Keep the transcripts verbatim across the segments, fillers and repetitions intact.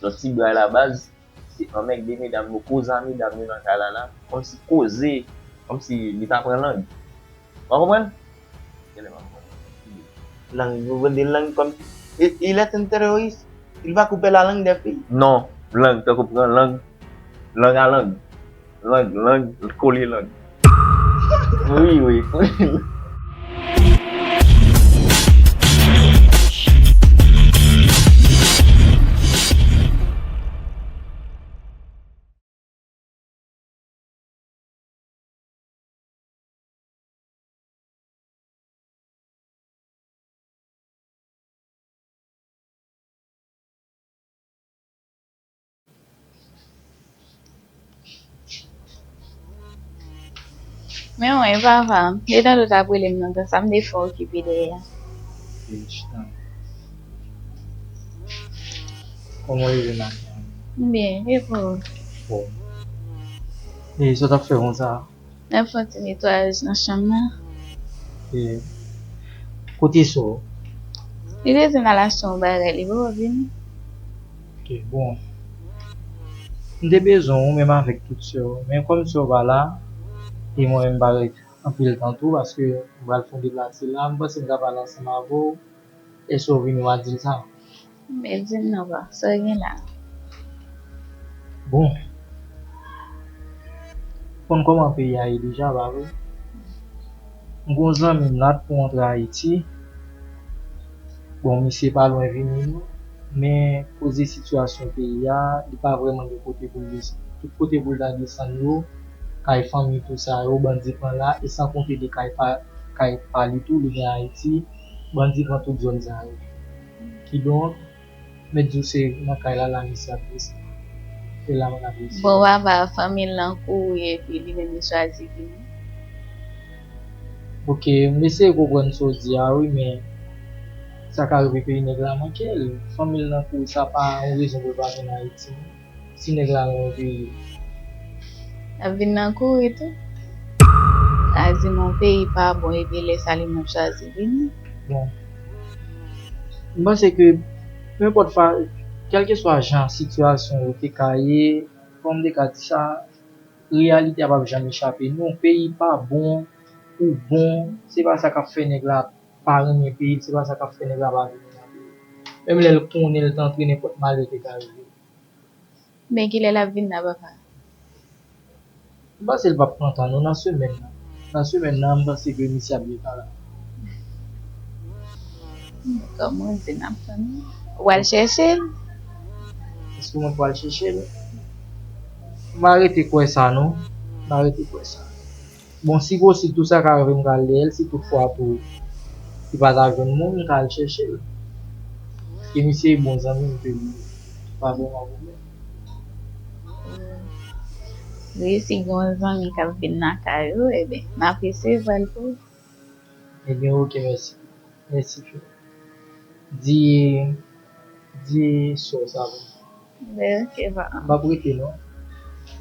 Lòt ti bra la baz, se anmègde medam yo, koze a medam yo nan kay la la, kòmsi koze, kòmsi li ta pran lang. Ou konprann? Genlè pa konprann. Lang, vous vendez lang comme il, il est un terroriste. Il va couper la langue des filles. Non, lang, tankou pran lang, lang a lang. Lang, lang, kole lang. Wi, wi, kole lang. Men wi, papa, detan w t ap rele m nan tan sa, m te fè okipe dèyè. Chita. Kòman w ye maten an? M byen, e pou ou? Bon. E sa w t ap fè konsa? M ap fè yon ti netwayaj nan chanm nan. E kote sè w? Li te di m al achte yon bagay, li poko vini. Ok, bon. M te bezwen w menm avèk tout sè w, men kòm sè w pa la, e mwen menm m pa ret anpil tan tou, paske m pral fè yon deplase la, m panse m ka pale ansanm avè w, èske w vini w a di l sa? Men di m non, pa, sa w gen la? Bon. Konn kòman peyi a ye deja, pa vre? M gon zanmi m la t pou antre Ayiti. Bon, misye pa lwen vini non. Men koze sitiyasyon peyi a, li pa vrèman gen kote pou l desann. Tout kote pou l ta desann yo, kay fanmi tou sa yo, bandi pran la, e san konte de kay pa, kay pa li tou, li gen Ayiti, bandi pran tout zòn sa yo. Kidonk, mèt di w se nan kay la, la misye ap desann. Se la mwen ap rete. Bon, papa, fanmi l nan kouri epi li menm li chwazi vini. Ok, m eseye konprann sa w di a wi, men sa ka rive peyi nèg la manke l. Fanmi l nan kouri, sa pa yon rezon pou l pa vin Ayiti. Si nèg la renmen peyi l. L ap vin nan kouri tou. Sa di m yon peyi pa bon epi lè sa li menm chwazi vini. Bon. M panse ke, nenpòt fa, kèlkeswa jan sitiyasyon yo te ka ye, kòm m te ka di sa, reyalite a p ap janm echape nou. Peyi pa bon, ou bon, se pa sa k ap fè nèg la pa renmen peyi l, se pa sa k ap fè nèg la pa vin nan peyi l. Menm lè l konnen l t antre, nenpòt malè te ka rive. Men kilè l ap vin la, papa? M panse l p ap pran tan non nan semèn nan. Nan semèn nan, m panse ke misye ap gentan la. Kòman w di n ap tann li? W al chèche l? Èske mwen pral chèche l? M pa rete kwè sa non. M pa rete kwè sa. Bon, si posib tou sa ka rive m ka lè l, si toutfwa tou li pa ta jwenn moun, m ka al chèche l. Paske misye e bon zanmi m ke li ye. Pa vrèman pwoblèm. Wi, si gen yon zanmi k ap vin nan kay ou, ebyen, m ap resevwa l pou ou. Ebyen, oke, mèsi. Mèsi, frè. Di, di sè w sa pou mwen. Ben, oke, pa. M p ap rete, non.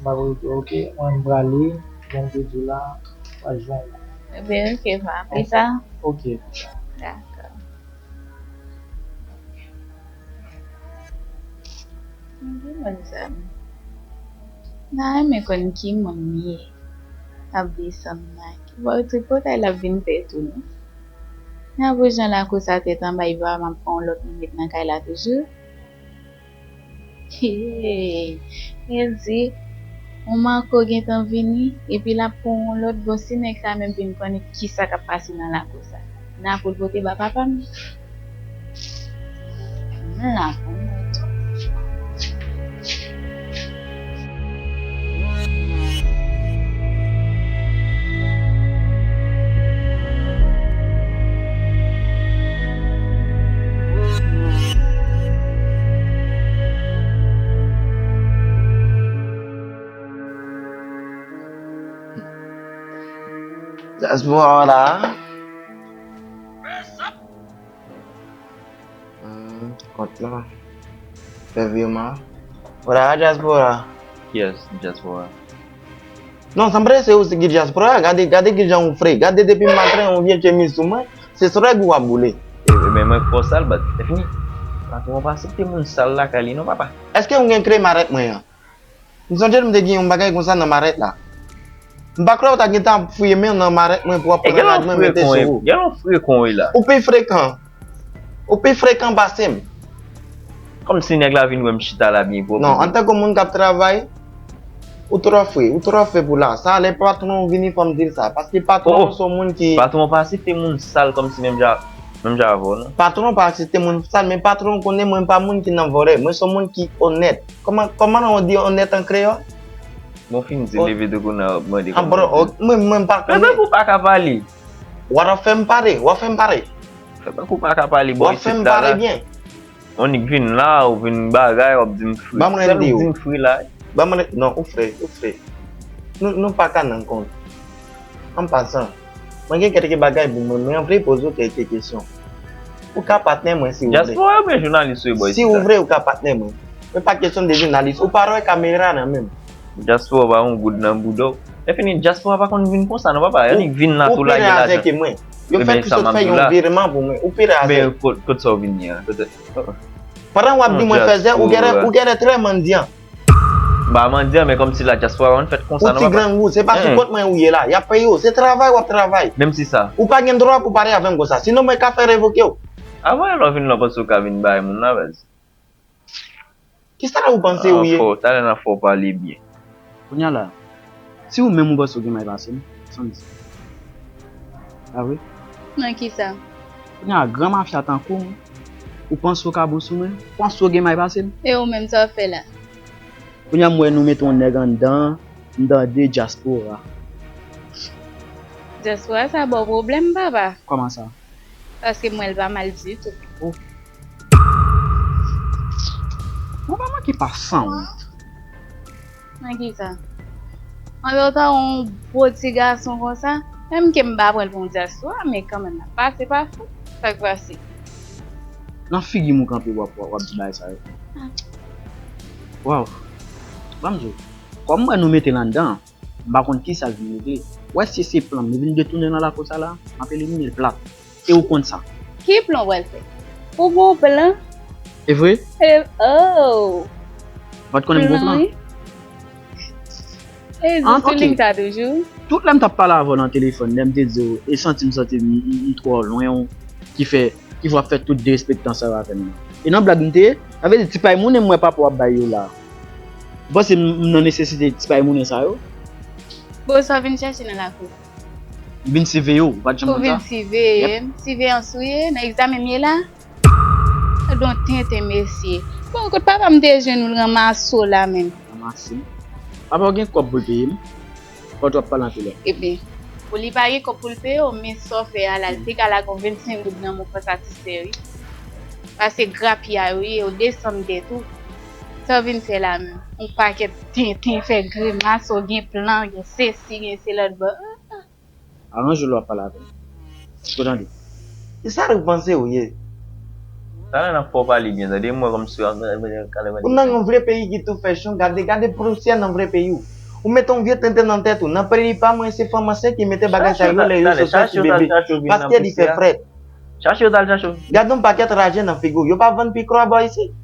M p ap rete, oke? Mwen, m prale, jan m te di w la, m pral jwenn ou. Ben, oke, pa. Pita? Oke, pita. Dakò. Ki moun sa? M ta renmen konn ki moun li ye. L ap desann la. Ki bò tripotay l ap vin fè tou non. Nan pou jan lakou sa tèt anba, li pa m ap pran yon lòt moun met nan kay la toujou. Hey, e di, yon manko gentan vini, epi l ap pran yon lòt. Bon, si nèg sa menm vin konnen kisa k ap pase nan lakou sa, nan pou l pote ba papa m. Mwen la pou mwen tou. Dyaspora la. Hmm, kont lan. Fè virman. Wala, dyaspora. Kiyès dyaspora? Non, sanble se ou ki dyaspora. Gade, gade kijan ou fre. Gade depi maten ou vye chemiz sou mwen. Se swag ou ap boule. E, e, men mwen fò sal, bat, se fini. Patwon pa aksepte moun sal lakay li non, papa. Èske ou gen kle marèt mwen an? M sonje m te gen yon bagay konsa nan marèt la. M pa kwè ou ta gentan ap fouye men w nan marèt mwen pou w ap pran rad mwen mete sou ou. Gen yon frekan wi la. Ou pi frekan. Ou pi frekan pase m. Kòmsi nèg la vin wè m chita la byen pwòp. Non, antanke moun k ap travay, ou twò fre, ou twò fre pou la. Sa lè patwon w vini fò m di l sa. Paske patwon w se yon moun ki. Patwon pa aksepte moun sal kòmsi menm jan, menm jan avè w non. Patwon pa aksepte moun sal, men patwon konnen mwen pa moun ki nan vòlè. Mwen se yon moun ki onèt. Kòman, kòman w di onèt an kreyòl? Bon, fin di leve de kounye a, mande kòman. Mwen, mwen pa konnen. Fè tankou w pa ka pale. W ap fè m pale, w ap fè m pale. Fè tankou w pa ka pale bò isit la. W ap fè m pale byen. Ou annik vin la, ou vin bagay, w ap di m fre. Ban mwen di w. Di m fre la. Ban mwen, non, ou fre, ou fre. Nou, nou pa ka nan kont. An pasan, mwen gen kèlke bagay pou mwen, mwen vle poze w kèlke kesyon. Ou ka patnè mwen si ou vle. Dyaspora oubyen jounalis ou ye bò isit la? Si ou vle, ou ka patnè mwen. Men pa kesyon de jounalis. Ou pa wè kamera nan men m. Dyaspora pa yon goud nan bouda w. Lè fini, dyaspora pa konn vin konsa non, papa. Yo annik vin la tou lage lajan. Ou pi raze ke mwen. Yo fè tou sot fè yon vireman pou mwen. Ou pi raze. Men kot, kot sa w vin ye a? Pandan w ap di mwen fèzè, ou genlè, ou genlè trè mandyan. M pa mandyan, men kòmsi la dyaspora pa konn fèt konsa non, papa. Ou ti grangou, se pa sou kont mwen ou ye la. Y ap peye w, se travay w ap travay. Menm si sa. Ou pa gen dwa pou pale avè m konsa. Sinon, mwen ka fè revoke w. Avan lè w vin la, w panse w ka vin bay moun la, baz. Kisa ou panse ou ye? Talè n ap fè w pale byen. Kounye a la, si ou menm ou panse w gen may pase m, san di sa. Pa vre? Nan kisa? Kounye a, gran mafya tankou w, ou panse w ka bon sou mwen? Ou panse w gen may pase m? E ou menm, sa w ap fè la? Kounye a, m wè nou mete yon nèg anndan, m tande dyaspora. Dyaspora sa ba w pwoblèm, papa? Kòman sa? Paske m wè l pa mal ditou. Oh. Mwen pa manke pa sanwont. Nan kisa? Mwen wè w ta yon bo ti gason konsa, menm ke m pa pran l pou yon dyaspora, men kanmenm, n ap pase pa fou. Sa k pase? Nan figi m ou kanpe w ap, w ap, w ap di bagay sa yo. Waw. Ban m di w, kòm m wè nou mete l anndan, m pa konn kisa l vin regle. Ou wè si se plan m, li vin detounen nan lakou sa la, m ap elimine l plat. E ou konn sa. Ki plan w pral fè? Ou gon plan? E vre? E, oh! Ou pa t konnen m gon plan? Plan, wi. E jis sou liy sa toujou? Tout lè m t ap pale avè w nan telefòn, lè m te di w, e santi m, santi m, m, m twò lwen w, ki fè, ki fè w ap fè tout derespektan sa yo avè m nan. E nan blag m te ye, sa vle di ti pay mounen m wè papa w ap bay yo la. Ou panse m, m nan nesesite ti pay mounen sa yo? Bon, sa w vin chèche nan lakou? M vin siveye w, ou pa t janm konn sa? Ou vin siveye m? Siveyans ou ye? Nan egzamen m ye la? Ou gon tenten mesye. Bon, kot papa m te jwenn ou l ranmase w la menm? Ranmase m? Papa w gen kòb pou l peye m? Fò w t ap pale anpil. Ebyen, pou li pa gen kòb pou l peye w, men sa w fè a la, l te ka lage yon vennsenk goud nan men w pou satisfè wi. Paske grapyay ou ye, ou desann tèt ou. Sa w vin fè la menm? Yon pakèt tenten, fè grimas, ou gen plan, gen sesi, gen selòt bò. Aranje w lè w ap pale avè m. Èske w tande? E sa ou panse ou ye? Talè n ap fè w pale byen, tande m wè kòmsi w ap. Ou nan yon vre peyi ki tou fè chon, gade, gade pousyè nan vre peyi w. Ou mete yon vye tenten nan tèt ou. Nan peyi pa mwen, se fanm ansent ki mete bagay sa yo, lè yo sot sòti bebe. Paske li fè frèt. Chache yo t al chache yo. Gade yon pakèt raje nan figi w. Yo pa vann pikwa bò isit?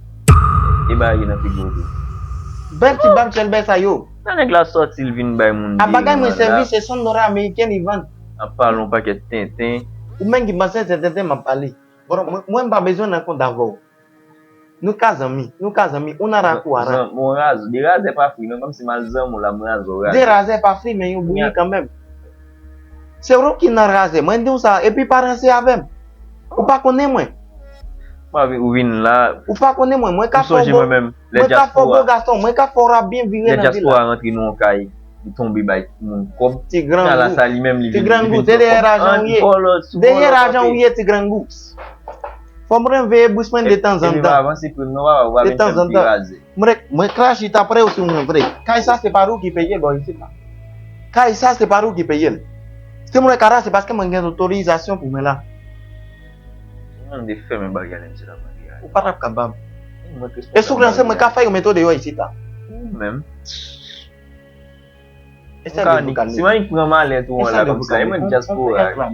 E bagay ki nan figi w tou. Bèl ti bab chèlbè sa yo. Nan nèg la sòti l vin bay moun. A bagay mwen sèvi se san dola ameriken li vann. Ap pale yon pakèt tenten. Ou menm ki panse se tenten m ap pale. Bon, mwen, mwen m pa bezwen nan kont avè w. Nou ka zanmi, nou ka zanmi, ou nan rakou a ran. Bon, razè, de razè pa fri, non, kòmsi m al zanmi w la, m razè w, razè. De razè pa fri, men yo bouyi kanmenm. Se ou ki nan razè, mwen di w sa, epi pa ranse avè m. Ou pa konnen mwen. Ou vin la. Ou pa konnen mwen, mwen ka fè w bo, mwen ka fè w bo gason, mwen ka fè w rap byen vire nan vil la. Lè dyaspora rantre nan yon kay, li tonbe bay moun kòb. Ti grangou. Ti grangou, se dèyè lajan ou ye. Dèyè lajan ou ye, ti grangou. Fò m ranveye bouch mwen detanzantan. Detanzantan. Mwen, mwen ka chita pre w sou mwen vre. Kay sa se pa ou ki peye l bò isit la. Kay sa se pa ou ki peye l. Si mwen ka la, se paske mwen gen otorizasyon pou mwen la. Mwen de fèmen bagay la, msye la mande a. Ou pa t ap kapab. E sou kran se mwen ka fè yo mete w deyò isit la. Ou menm. E sa de vou kalme. Si mwen pran malèt ou an la kòmsa, e mwen dyaspora.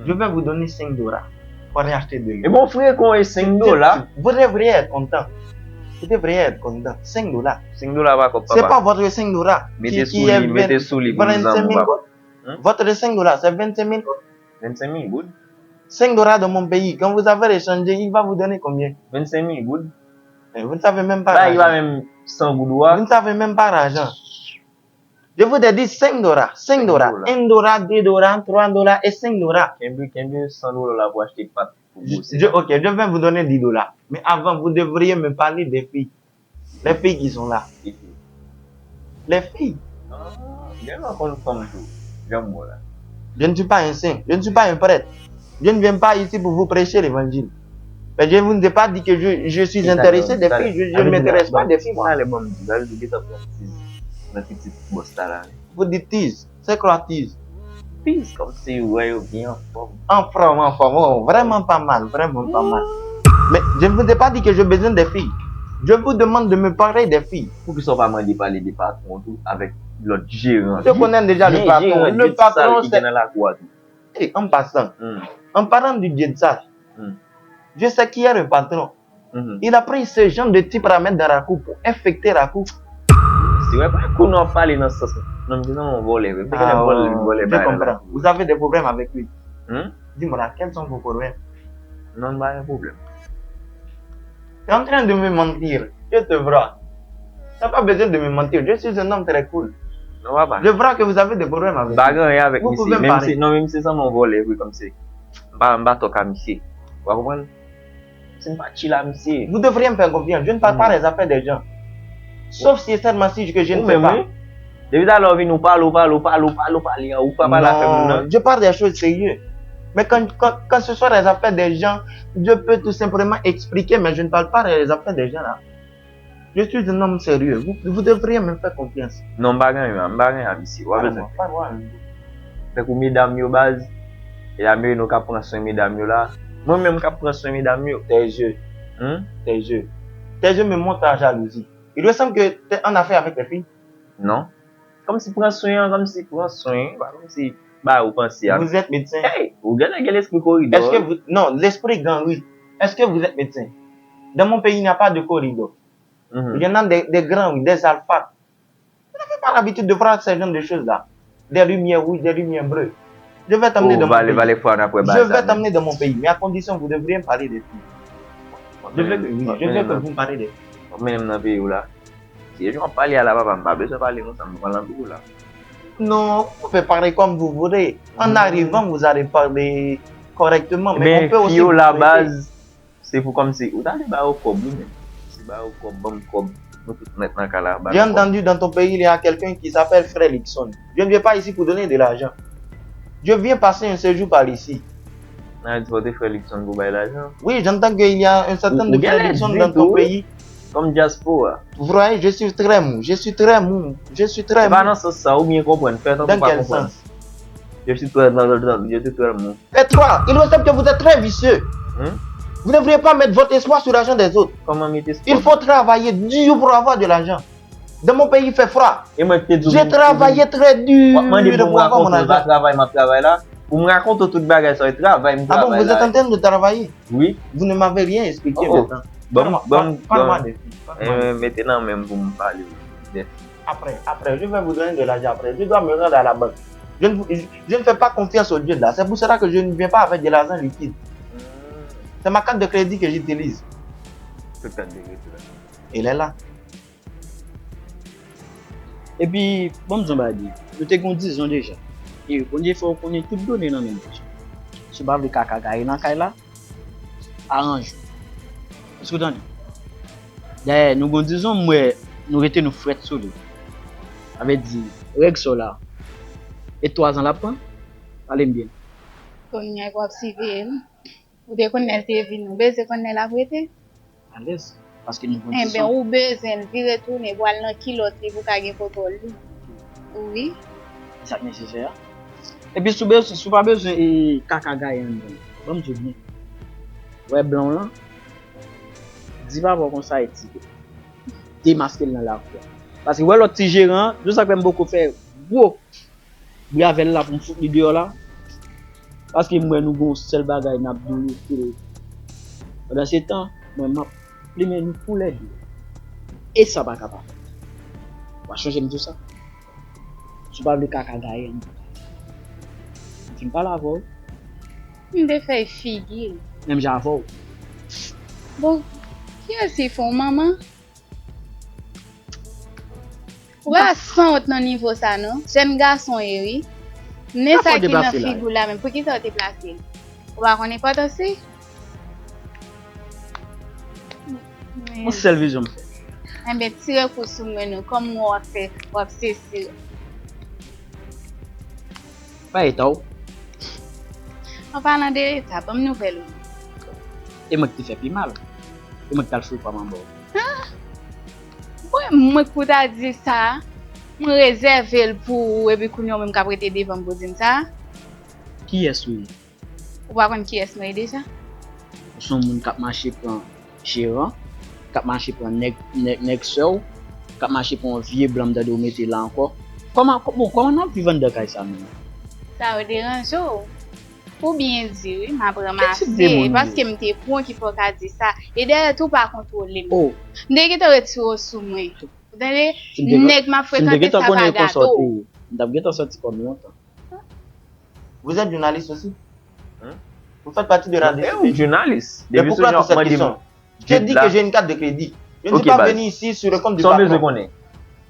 Je vais vous donner cinq dollars. Pour aller acheter de l'eau. E bon, frekan e senk dola. Vous devriez être content. Vous devriez être content. Cinq dollars. Cinq dollars pa kòb, papa. C'est pas votre cinq dollars. Mete sou li, mete sou li pou nou zanmi, papa. Votre cinq dollars, c'est vingt-cinq mille goud. Vingt-cinq mille goud. Cinq dollars dans mon pays, quand vous avez échangé, il va vous donner combien? Vingt-cinq mille goud. Mais vous ne savez même pas l'argent. Ba, il va même cent goud, wa. Vous ne savez même pas l'argent. Je vous ai dit cinq dollars, cinq dollars, un dollar, deux dollars, trois dollars et cinq dollars. Kenbe, kenbe san dola la pou achte pat pou bwose. Je, ok, je vais vous donner dix dollars. Mais avant, vous devriez me parler des filles. Les filles qui sont là. Les filles. Ah, gen lè konn fanm tou. Janm wè la. Je ne suis pas un saint, je ne suis pas un prêtre. Je ne viens pas ici pour vous prêcher l'évangile. Mais je ne vous ai pas dit que je, je suis intéressé des filles, je, je ne m'intéresse pas des filles, moi. Talè, bon, talè, ou gentan pran tiz nan pitit bòs la la. Vous dites tiz, c'est quoi tiz? Tiz, kòmsi ou wè yo byen anfòm. Anfòm, anfòm, oh, vraiment pas mal, vraiment pas mal. Mais je ne vous ai pas dit que je besoin des filles. Je vous demande de me parler des filles. Poukisa w pa mande pale de patron tou avèk lòt jeran? Je connais déjà le patron. Le patron, c'est... Hey, en passant, en parlant du Dieu de ça, je sais qui est le patron. Il a pris ce genre de type à mettre dans la cour pour infecter la cour. Si wè pa kou nou ap pale nan sans. Non, m di non, vòlè vre. M te gentan vòlè, vòlè bagay la. Vous avez des problèmes avec lui. Dis-moi là, quels sont vos problèmes? Non, m pa gen pwoblèm. Tu es en train de me mentir. Je te vois. T'as pas besoin de me mentir. Je suis un homme très cool. Non, papa. Je vois que vous avez des problèmes avec lui. M pa gen anyen avèk misye. Vous pouvez me parler. Menm si, non, menm si se sanble yon vòlè vre, kòmsi. M pa, m pa tòk a misye. Ou pa konprann? Si m pa chill a misye. Vous devriez me faire confiance. Je ne parle pas des affaires des gens. Sauf si et seulement si que je ne sais pas. Ou menm, wi. Depi talè ou vin, ou pale, ou pale, ou pale, ou pale, ou pale, ou pa pale afè moun nan. Non, je parle des choses sérieuses. Mais quand, quand, quand ce sont les affaires des gens, je peux tout simplement expliquer, mais je ne parle pas des affaires des gens là. Je suis un homme sérieux. Vous, vous devriez me faire confiance. Non, m pa gen anyen, m pa gen anyen a misye. Ou pa bezwen. Fèk ou medam yo baz. E la meri nou k ap pran swen medam yo la. Mwen menm k ap pran swen medam yo. Tes yeux. Hmm? Tes yeux. Tes yeux me montrent la jalousie. Il ressemble que t'es en affaire avec les filles. Non. Kòmsi pran swen an, kòmsi pran swen, pa kòmsi ba ou panse a. Vous êtes médecin. Hey, ou genlè gen lespri koridò. Est-ce que vous, non, l'esprit grand, oui. Est-ce que vous êtes médecin? Dans mon pays, il n'y a pas de corridor. Il y en a des, des grands, oui, des alphas. Vous n'avez pas l'habitude de voir ce genre de choses-là. Des lumières rouges, des lumières bleues. Je vais t'emmener dans mon pays. Je vais t'emmener dans mon pays, mais à condition que vous devriez me parler des filles. Je veux que, oui, je veux que vous me parlez des filles. W ap mennen m nan peyi w la. Si e jan w ap pale a la, papa, m pa bezwen pale konsa, m pran lanbi w la. Non, vous pouvez parler comme vous voulez. En arrivant, vous allez parler correctement, mais on peut aussi vous traiter. Ebyen, fi yo la baz, se pou kòmsi, ou ta dwe ba yo kòb, wi, men. Si ba yo kòb, ban m kòb, nou tout nèt nan kay la, ba yo kòb. J'ai entendu dans ton pays, il y a quelqu'un qui s'appelle Frère Luckson. Je ne viens pas ici pour donner de l'argent. Je viens passer un séjour par ici. Nan di fò te Frè Luckson pou bay lajan. Oui, j'entends qu'il y a un certain de Frère Luckson dans ton pays. Kòm dyaspora. Vous voyez, je suis très mou, je suis très mou, je suis très mou. Se pa nan sans sa, ou byen konprann, fè tankou pa konprann. Dans quel sens? Je suis très, je suis très mou. Et trois, il me semble que vous êtes très vicieux. Vous ne devriez pas mettre votre espoir sur l'argent des autres. Kòman mete espwa? Il faut travailler dur pour avoir de l'argent. Dans mon pays, il fait froid. E mwen ki te di w vin, vin. J'ai travaillé très dur pour avoir mon argent. W ap mande pou m rakonte w, pa travay m ap travay la. Pou m rakonte w tout bagay sa yo, travay m travay la. Ah bon, vous êtes en train de travailler? Wi. Vous ne m'avez rien expliqué maintenant. Parle-moi, parle-moi des filles, parle-moi des filles. Eh, mete nan men m pou m pale w de fi. Après, après, je vais vous donner de l'argent après. Je dois me rendre à la banque. Je ne, je, je ne fais pas confiance au Dieu de là. C'est pour cela que je ne viens pas avec de l'argent liquide. C'est ma carte de crédit que j'utilise. Quelle carte de crédit là? Elle est là. Epi, ban m di yon bagay, nou te gen yon dizon deja. E Bondye fè w konnen tout done nan men l deja. Si w pa vle kaka gaye nan kay la, aranje w. Èske w tande? Dayè, nou gen yon dizon, m wè nou rete nou frèt sou li. Sa vle di, règ sa w la, e twa zan l ap pran? Pale m byen. Kounye a w ap siveye m. Ou te konn lè l te vin, ou bezwen konn lè l ap rete? Alèz, paske nou konn dizon. Enben, ou bezwen l vire tounen pou al nan kilòt li pou ka gen kòkòl li. Wi. Sa k nesesè a. Epi si w bezwen, si w pa bezwen, e, kaka gaye anndan, ban m di w byen. Wè blan w lan, di papa w konsa e ti demaske l nan lakou a. Paske wè lòt ti jeran an, se sa k fè m poko fè gwo bri avè l la pou m fout li deyò la. Paske m wè nou gen yon sèl bagay n ap dwe rete. Pandan se tan, mwen m ap plimen nou toulède. E sa pa ka pa fèt. W a chonje m di w sa. Si w pa vle kaka gaye, m fin pale avè w. M te fè figi. Menm jan avè w. Bon, kiyès ki fè w manman? Ou pa sanwont nan nivo sa non. Jèn gason ye wi. Men sa ki nan figi w la menm. Poukisa w te plase l? Ou pa konn enpòtans li? Yon sèl vizyon m fè. Enben, tire kou sou mwen non. Kòm mwen w ap fè, w ap sesi. Pa eta w. An palan de eta, ban m nouvèl ou. E mwen ki te fè pi mal. E mwen ki t al foure pa m anba w. Mwen, mwen k pou ta di sa, mwen rezève l pou ou, epi kounye a ou menm k ap rete devan m pou di m sa. Kiyès ou ye? Ou pa konn kiyès mwen ye deja? Ou se yon moun k ap mache pran jeran, k ap mache pran nèg, nèg, nèg sè w, k ap mache pran yon vye blan m tande w mete la ankò. Kòman, bon, kòman n ap viv anndan kay sa menm? Sa yo deranje w? Ou byen di wi, m ap ranmase, paske m te pran ki fè w ka di sa. E dayè tou pa kontwole m. M te gentan retire w sou mwen. Ou tande? Nèg m ap frekante sa pa gade w. M t ap gentan sòti kò m lontan. Vous êtes journaliste aussi? Vous faites partie de la D C P J? Mwen se jounalis. Mais pourquoi toute cette question? Je dis que j'ai une carte de crédit. Je ne suis pas venu ici sur le compte du patron.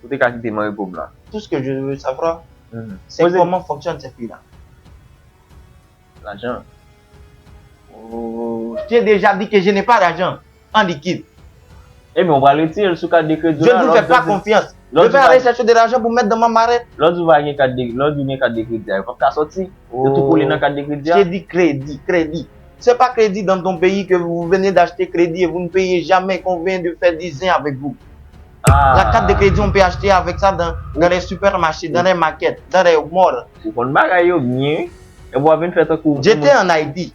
Ou te ka kite m an repo m la. Tout ce que je veux savoir, c'est comment fonctionne ce pays-là. Lajan. Oh, j'ai déjà dit que je n'ai pas d'argent en liquide. Ebyen, ou pral retire l sou kat de kredi w la. Je ne vous fais pas confiance. Je vais aller chercher de l'argent pour mettre dans ma mallette. Lè w di w pa gen kat de, lè w di w gen kat de kredi a, yo p ap ka sòti. Yo tou kole nan kat de kredi a. J'ai dit crédit, crédit. C'est pas crédit dans ton pays que vous venez d'acheter crédit et vous ne payez jamais, qu'on vient de faire dix ans avec vous. La carte de crédit, on peut acheter avec ça dans, dans les supermarchés, dans les markets, dans les malls. Ou konn bagay yo byen, wi. Epi w ap vin fè tankou. J'étais en Haïti.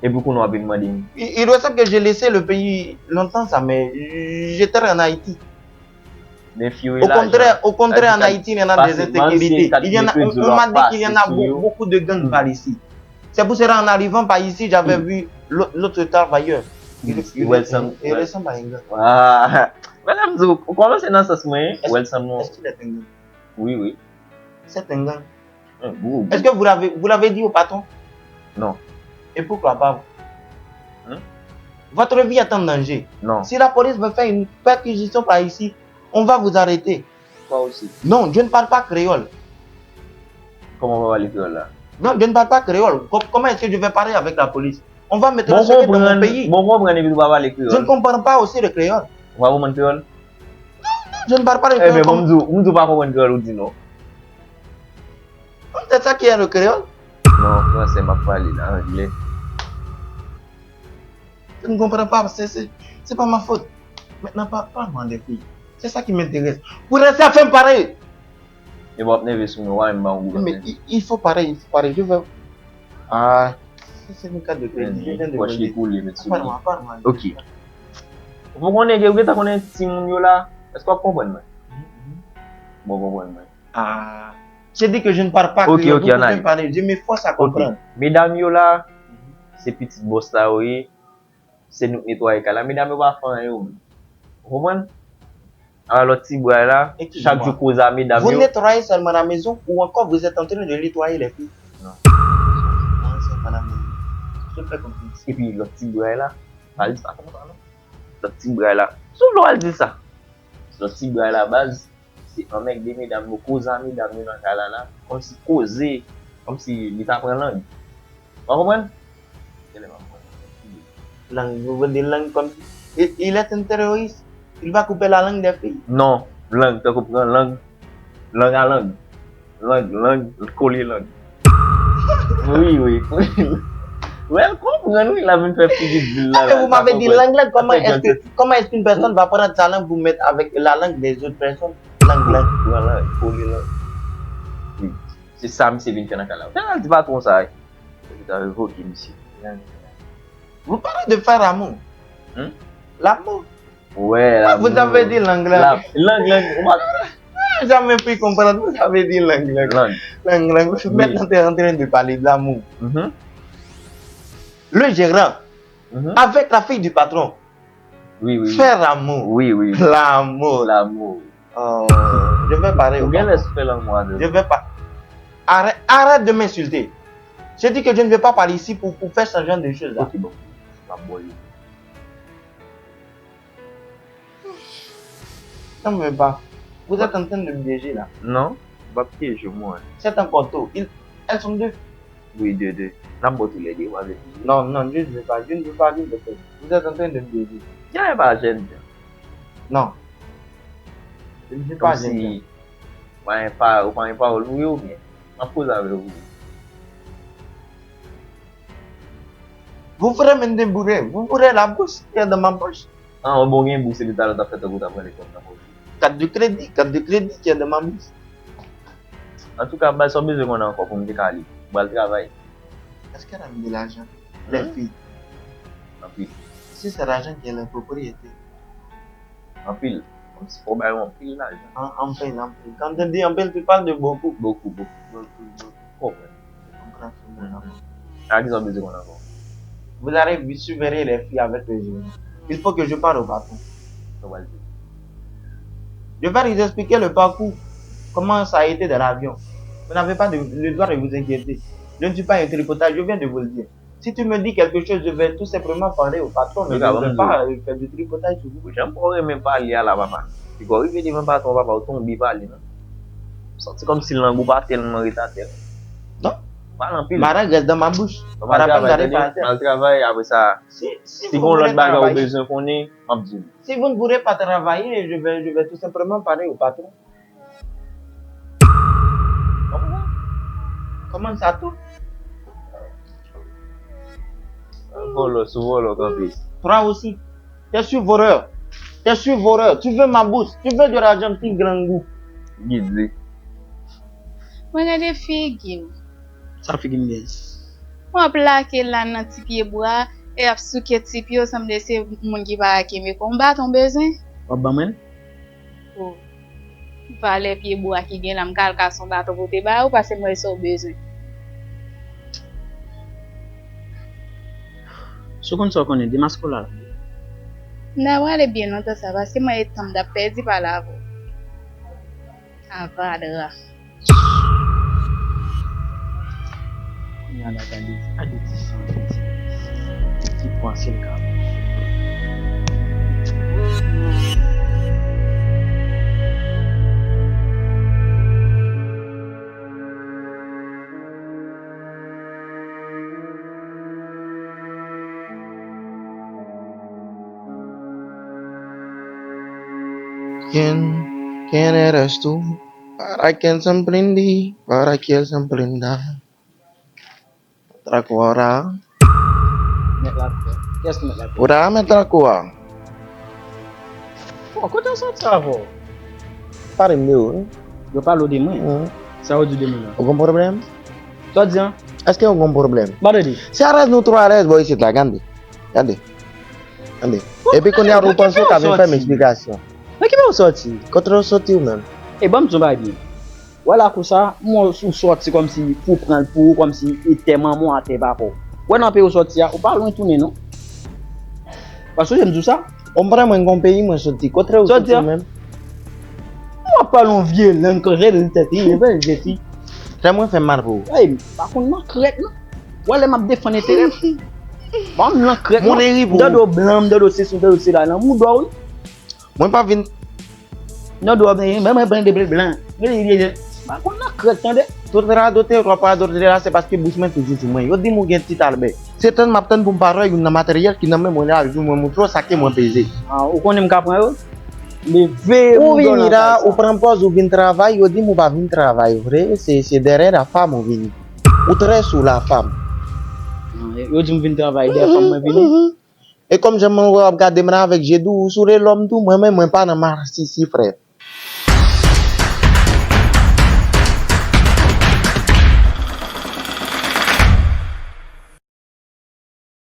Epi kounye a w ap vin mande m. Il, il ressemble que j'ai laissé le pays longtemps, ça, mais j'étais en Haïti. Au contraire, au contraire, en Haïti, il y en a des insécurités. Il y en a, on, on m'a dit qu'il y en a beau-, beaucoup de gangs par ici. C'est pour cela, en arrivant par ici, j'avais vu l'au-, l'autre travailleur. Il, il, il ressemble à un gang. Ah. Mwen la m di w, ou kòmanse nan sans mwen, wi. Est-ce, est-ce qu'il est un gang? Wi, wi. C'est un gang. Est-ce que vous l'avez, vous l'avez dit au patron? Non. Et pourquoi pas? Votre vie est en danger. Non. Si la police veut faire une perquisition par ici, on va vous arrêter. Toi aussi. Non, je ne parle pas créole. Comment on va parler créole là? Non, je ne parle pas créole. Com-, comment est-ce que je vais parler avec la police? On va me transférer dans mon pays. Bon, konprann, bon, konprann, epi ou pa pale kreyòl. Je ne comprends pas aussi le créole. Ou pa konprann kreyòl? Non, non, je ne parle pas le créole. Ebyen, bon, m di w, m di w pa konprann kreyòl, ou di non. C'est ça qui est le créole? Non, fransè m ap pale la, anglè. Je ne comprends pas, c'est, c'est, c'est pas ma faute. Maintenant, pa, pa mande fi. C'est ça qui m'intéresse. Pour rester à faire pareil. E w ap nève sou mwen, w a menm ba yon gwo lòt nèg. Mais il, il faut pareil, il faut pareil. Je veux, ah, c'est, c'est une carte de crédit. Je viens de pòch li koule, met sou li. Apparemment, apparemment. Ok. Ou konnen, ou gentan konnen timoun yo la. Èske w ap konprann mwen? Bon, konprann mwen. Ah, je dis que je ne parle pas créole, vous pouvez parler, je me force à comprendre. Medam yo la, se pitit bòs la yo ye, se nou k netwaye kay la. Medam yo pa fè anyen yo menm. Ou konprann? Ala lòt ti bray la, chak jou koze a medam yo. Vous nettoyez seulement la maison ou encore vous êtes en train de nettoyer les filles? Non. Non, seulement la maison. Je fais confiance. Epi lòt ti bray la, pa di sa konsa non. Lòt ti bray la. Sou vle w al di sa. Lòt ti bray la baz, se anmègde medam yo, koze a medam yo nan kay la la, kòmsi koze, kòmsi li ta pran lang. Ou konprann? Genlè m ap pran lang. Lang, vous vendez langue comme si il, il est un terroriste. Il va couper la langue des filles. Non, lang, tankou pran lang, lang a lang. Lang, lang, kole lang. Wi, wi. Wè, l konprann, wi, l ap vin fè figi dil la. Vous m'avez dit langue, langue, comment est-ce que, comment est-ce qu'une personne va prendre sa langue pour mettre avec la langue des autres personnes? Langue, langue. Pran lang, kole lang. Wi. Se sa misye vin fè nan kay la. Sa l di patwon sa, wi. Misye ta revoke misye. Vous parlez de faire l'amour. Hmm? L'amour. Wè, l'amour. Vous avez dit langue, langue. Lang, lang, ou pa Jamais pris comprendre sa veut dire langue, langue. Langue. Langue, langue. Maintenant, tu es en train de parler de l'amour. Le gérant, avec la fille du patron, oui, oui, oui, faire l'amour. Oui, oui, oui. L'amour. L'amour. Oh, je vais parler au patron. Ou gen lè fè lanmou a de. Je vais pas. Arrête, arrête de m'insulter. Je dis que je ne vais pas parler ici pour, pour faire ce genre de choses-là. Ok, bon. M ap bò yo. Non, mais pas. Vous êtes en train de me piéger là. Non, m p ap pyeje w, mwen. C'est un complot. Ils, elles sont deux. Oui, deux, deux. N ap bò toulède, w ap vin. Non, non, je ne veux pas, je ne veux pas vivre de fait. Vous êtes en train de me piéger. Jan e pa jèn jan. Non. Je ne veux pas jèn jan. Kòmsi, ou pa gen pa, ou pa gen pawòl pou yo, oubyen? M ap koze avè w. Vous voulez me débourrer, vous voulez la bourse qui est dans ma poche. Ah, bon, gen bourse, se li talè w t ap fè tankou w t ap rele kòb nan poch ou. Carte de crédit, carte de crédit qui est dans ma bourse. Antouka, bay sa w bezwen konnen ankò pou m te ka li. M pral travay. Est-ce qu'elle aime de l'argent, les filles? Anpil. Si c'est l'argent qui est la propriété. Anpil. Kòmsi fò w bay yo anpil lajan. An, anpil, anpil. Quand je dis anpil, tu parles de beaucoup. Beaucoup, beaucoup. Beaucoup, beaucoup. Konprann. Je comprends ce mot-là. A ki sa w bezwen konn ankò? Vous allez surveiller les filles avec le jeu. Il faut que je parle au patron. Sa w pral di? Je vais lui expliquer le parcours, comment ça a été dans l'avion. Vous n'avez pas de, le droit de vous inquiéter. Je ne suis pas un tripotage, je viens de vous le dire. Si tu me dis quelque chose, je vais tout simplement parler au patron, mais je ne vais pas, euh, faire du tripotage sur vous. Jan w renmen pale a la, papa. Li ko rive devan patron, papa, ou tonbe pale, non? Santi kòmsi lang ou pa tèlman ret atè. Non. Pale anpil. Ma langue reste dans ma bouche. Pas la peine d'aller par terre. M al travay, apre sa, si, si gon lòt bagay ou bezwen konnen, m ap di w. Si vous ne voulez pas travailler, je vais, je vais tout simplement parler au patron. Comment ça? Comment ça tout? Vòlò sou vòlò kanpe. Toi aussi. Je suis voleur. Je suis voleur. Tu veux ma bourse. Tu veux de l'argent, ti grangou. Gidli. Mwen gade figi m. Sa figi m gen? Mwen ap lake la nan ti pye bwa, e ap souke ti pye w, sanble se moun ki pa kenbe konba ton bezwen. W ap ban mwen l? O, valè pye bwa ki gen la, m ka al kase yon baton pou te ba ou, pase m wè sa w bezwen. Si w konn sa w konnen, demaske w la. M ta prale byen lontan sa, paske mwen e tan m t ap pèdi pale avè w. Avadra. Kounye a la, gade, gade ti san, ti, ti pwansèl ka. ¿Quién, quién eres tú? ¿Para quién se emprendí? ¿Para quién se emprenda? Trakuara. Mèt lakou a. Kiyès ki mèt lakou a? Ou ta mèt lakou a. Bon, kote w sot sa avè w? Pale m de ou, wi. Yo pale w de mwen? Sa yo di de mwen la? Ou gon pwoblèm? Sa w di an? Èske ou gon pwoblèm? Ba tande. Se alèz nou twò alèz bò isit la, gade. Gade. Gade. Epi kounye a ou panse ou ka vin fè m esplikasyon. Nan ki bò w soti? Kote w soti ou menm? E ban m di w yon bagay byen. Wè lakou sa, m wè ou soti kòmsi pou w pran l pou ou, kòmsi e tè manman w atè papa w. Wè nan peyi w soti a, ou pa lwen tounen non. Paske jan m di w sa. Ou konprann mwen gon peyi mwen soti. Kote ou soti menm? M ap pale yon vye lang, krèl tèt li, vye fi. Sa mwen fè mal pou ou. Ey, m pa konn nan krèk non. Wè lè m ap defann enterè m. Ban m nan krèk non. M tande w blan, m tande w sesi, m tande w sela nan mouda w wi. Mwen pa vin. Non, dwa byen, men mwen pran de blan. Pa konn nan krèk, tande. Tout radote, w ap radote la, se paske bouch mwen toujou sou mwen. Yo di m ou gen ti talbè. Se tann m ap tann pou m pa wè youn nan materyèl ki nan men mwen la, jou mwen moutre w sa ke mwen peze. Ah, ou konnen m ka pran yo? Leve, ou vini la, ou pran pòz, ou vin travay, yo di m ou pa vin travay vre, se, se dèyè la fam ou vini. Ou trè sou la fam. Ah, yo di m vin travay, dèyè fam mwen vini. E kòm jan mwen wè w ap gade m la avèk je dou, ou soule lòm tou, mwen menm, mwen pa nan masisi, frè.